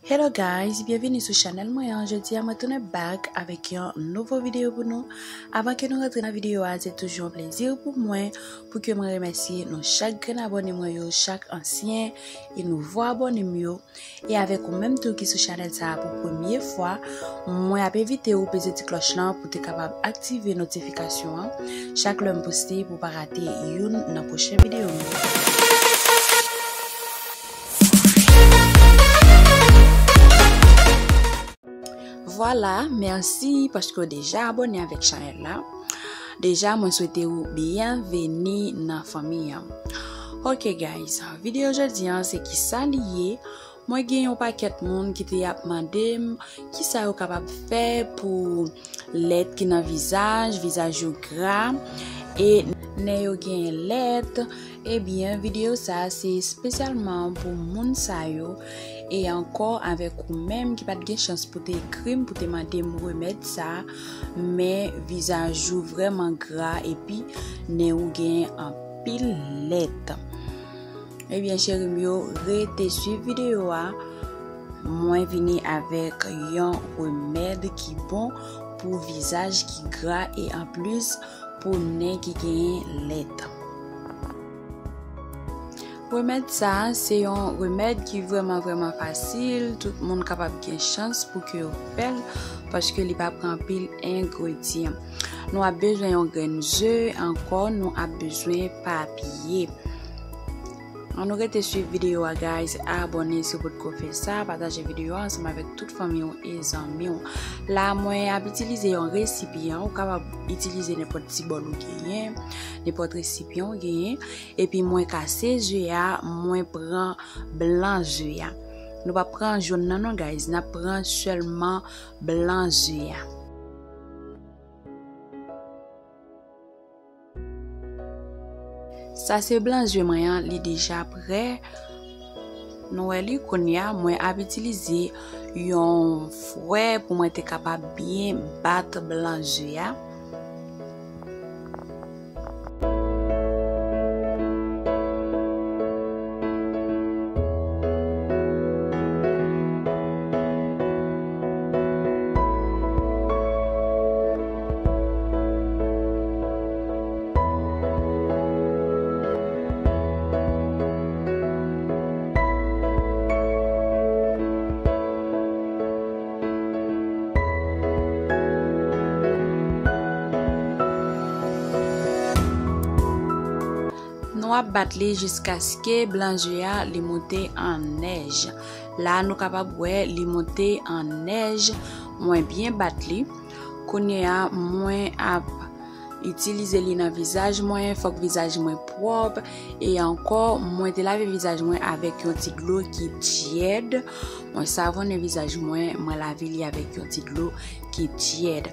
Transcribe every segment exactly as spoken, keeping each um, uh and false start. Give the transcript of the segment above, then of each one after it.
Hello guys, byenvini sou chanèl mwen an. Jodi a mwen tounen back avèk yon nouvo videyo pou nou. Avan ke nou rantre nan videyo a, se toujou yon plezi pou mwen pou ke mwen remèsye nou chak grenn abòne mwen yo, chak ansyen e nouvo abòne m yo. E avèk ou menm tou ki sou chanèl sa a pou premye fwa, mwen ap envite ou peze ti klòch lan pou te kapab aktive notifikasyon an chak lè m poste pou pa rate youn nan pwochen videyo m yo. Vwala, mèsi paske w deja abòne avèk chanèl la. Deja, mwen swete ou byenveni nan fanmi an. Ok guys, videyo jodi an se kisa li ye. Mwen gen yon pakèt moun ki te ap mande m kisa yo kapab fè pou lèt ki nan vizaj, vizaj yo gra, e nen yo genyen lèt. Ebyen, videyo sa a se espesyalman pou moun sa yo. E ankò avèk ou menm ki pa t gen chans pou te ekri m, pou te mande m remèd sa a, men vizaj ou vrèman gra epi nen ou genyen anpil lèt. Ebyen, cheri m yo, rete swiv videyo a. Mwen vini avèk yon remèd ki bon pou vizaj ki gra e anplis pou nen ki genyen lèt. Remèd sa a, se yon remèd ki vrèman, vrèman fasil. Tout moun kapab gen chans pou ke yo fè l, paske li pa pran anpil engredyan. Nou ap bezwen yon grenn ze, ankò, nou ap bezwen papye. Ann nou rete swiv videyo a, guys. Abòne si w potko fè sa, pataje videyo a ansanm avèk tout fanmi w e zanmi w. La, mwen ap itilize yon resipyan. Ou kapab itilize nenpòt ti bòl ou genyen, nenpòt resipyan ou genyen. Epi mwen kase ze a, mwen pran blan ze a. Nou pa pran jòn nan non, guys. N ap pran sèlman blan ze a. Sa se blan ze mwen an, li deja prè. Nou wè li, kounye a, mwen ap itilize yon fwè pou mwen te kapab byen bat blan ze a. Nou ap bat li jiskaske blan ze a li moute an nèj. La nou kapab wè li moute an nèj. Mwen byen bat li. Kounye a, mwen ap itilize li nan vizaj mwen. Fòk vizaj mwen pwòp. E ankò, mwen te lave vizaj mwen avèk yon ti dlo ki tyèd. Mwen savonnen vizaj mwen, mwen lave li avèk yon ti dlo ki tyèd.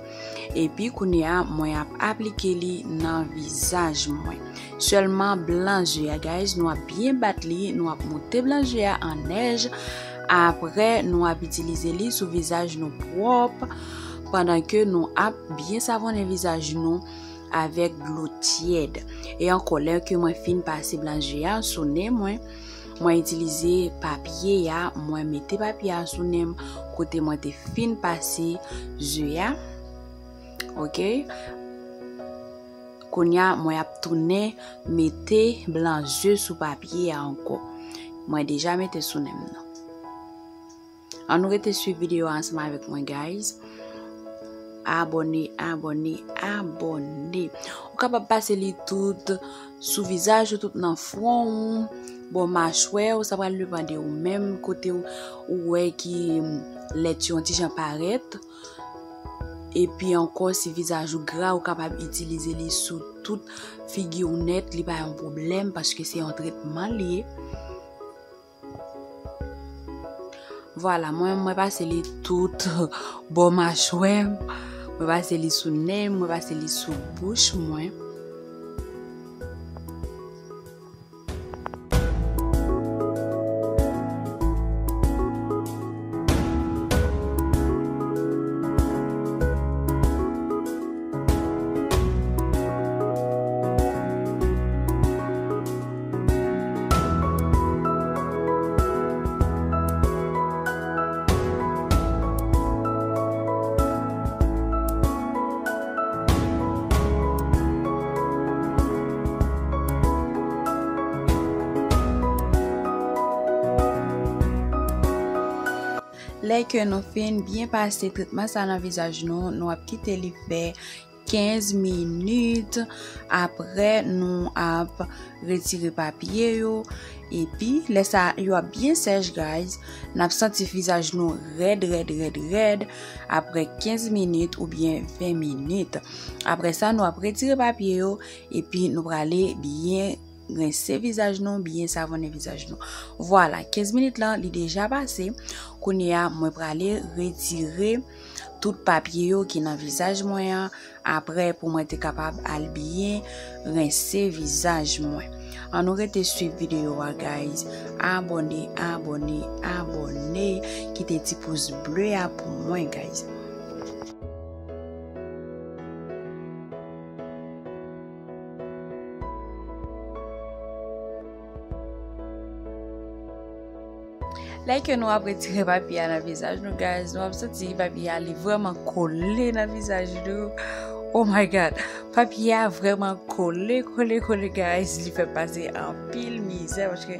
Epi kounye a, mwen ap aplike li nan vizaj mwen. Sèlman blan ze a, guys, nou ap byen bat li, nou ap moute blan ze a an nèj. Apre, nou ap itilize li sou vizaj nou pwòp, pandan ke nou ap byen savonnen vizaj nou avèk dlo tyèd. E ankò, lè ke mwen fin pase blan ze a sou nen mwen, mwen itilize papye a, mwen mete papye a sou nen m kote mwen te fin pase ze a. Ok? Kounye a, mwen ap tounen mete blan ze sou papye a ankò. Mwen deja mete sou nen m nan. Ann nou rete swiv videyo a ansanm avèk mwen, guys. Abòne, abòne, abòne. Ou kapab pase li tout sou vizaj ou, tout nan fwon ou, bò machwè ou, sa pral depann de ou menm, kote ou, ou wè ki, mm, lèt yo yon ti jan parèt. Epi ankò, si vizaj ou gra, ou kapab itilize li sou tout figi w nèt, li pa yon pwoblèm, paske se yon tretman li ye. Vwala, mwen, mwen pase li tout bò machwè m, mwen pase li sou nen m, mwen pase li sou bouch mwen. Lè ke nou fin byen pase tretman sa nan vizaj nou, nou ap kite li fè kenz minit. Apre, nou ap retire papye yo. Epi, lè sa yo ap byen sèch, guys, n ap santi vizaj nou rèd, rèd, rèd, rèd apre kenz minit oubyen ven minit. Apre sa, nou ap retire papye yo, epi nou prale byen rense vizaj nou, byen savonnen vizaj nou. Vwala, kenz minit lan, li deja pase. Kounye a, mwen prale retire tout papye yo ki nan vizaj mwen an, apre pou mwen te kapab al byen rense vizaj mwen. An nou rete swiv videyo a, guys. Abòne, abòne, abòne. Kite ti pous ble a pou mwen, guys. Lè ke nou ap retire papye a nan vizaj nou, guys, nou ap santi papye a li vrèman kole nan vizaj nou. Oh my God! Papye a vrèman kole, kole, kole, guys. Li fè pase anpil mizè paske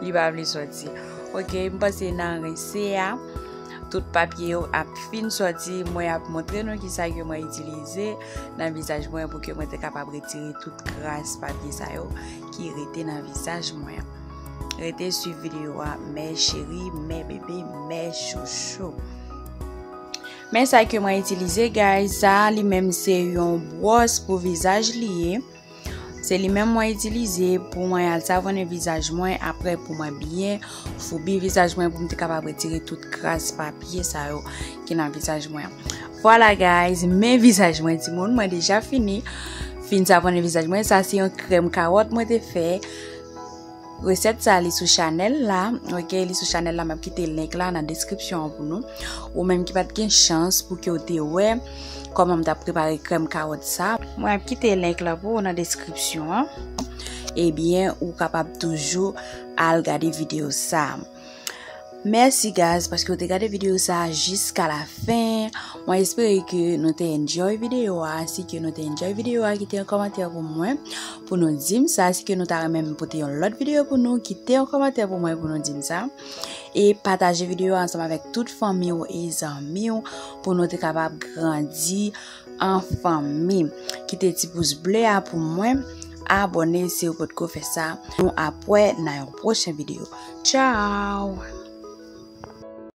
li pa vle sòti. Ok, m panse nan rense a, tout papye yo ap fin sòti. Mwen ap montre nou kisa ke mwen itilize nan vizaj mwen pou ke mwen te kapab retire tout kras papye sa yo ki rete nan vizaj mwen. Rete swiv videyo a, mes chéries, mes bébés, mes chouchous. Men sa ke mwen itilize, guys, sa li menm se yon bwòs pou vizaj li ye. Se li menm mwen itilize pou mwen al savonnen vizaj mwen, apre pou mwen byen foubi vizaj mwen pou m te kapab retire tout kras papye sa yo ki nan vizaj mwen. Vwala, guys, men vizaj mwen, timoun, mwen deja fini fin savonnen vizaj mwen. Sa se yon krèm kawòt mwen te fè. Resèt sa, li sou chanèl la. Ok, li sou chanèl la, m ap kite link la nan deskripsyon an pou nou. Ou menm ki pa t gen chans pou ke w te wè kòman m t ap prepare krèm kawòt sa, mwen ap kite link la pou ou nan deskripsyon an. Ebyen, ou kapab toujou al gade videyo sa. Mèsi, guys, paske w te gade videyo sa jiska la fen. Mwen espere ke nou te enjoy videyo a. Si ke nou te enjoy videyo a, kite yon kòmantè pou mwen, pou nou di m sa. Si ke nou ta renmen m pote yon lòt videyo pou nou, kite yon kòmantè pou mwen, pou nou di m sa. E pataje videyo a ansanm avèk tout fanmi w e zanmi w, pou nou te kapab grandi an fanmi. Kite ti pous ble a pou mwen. Abòne si w potko fè sa. Nou ap wè nan yon pwochen videyo. Tchao!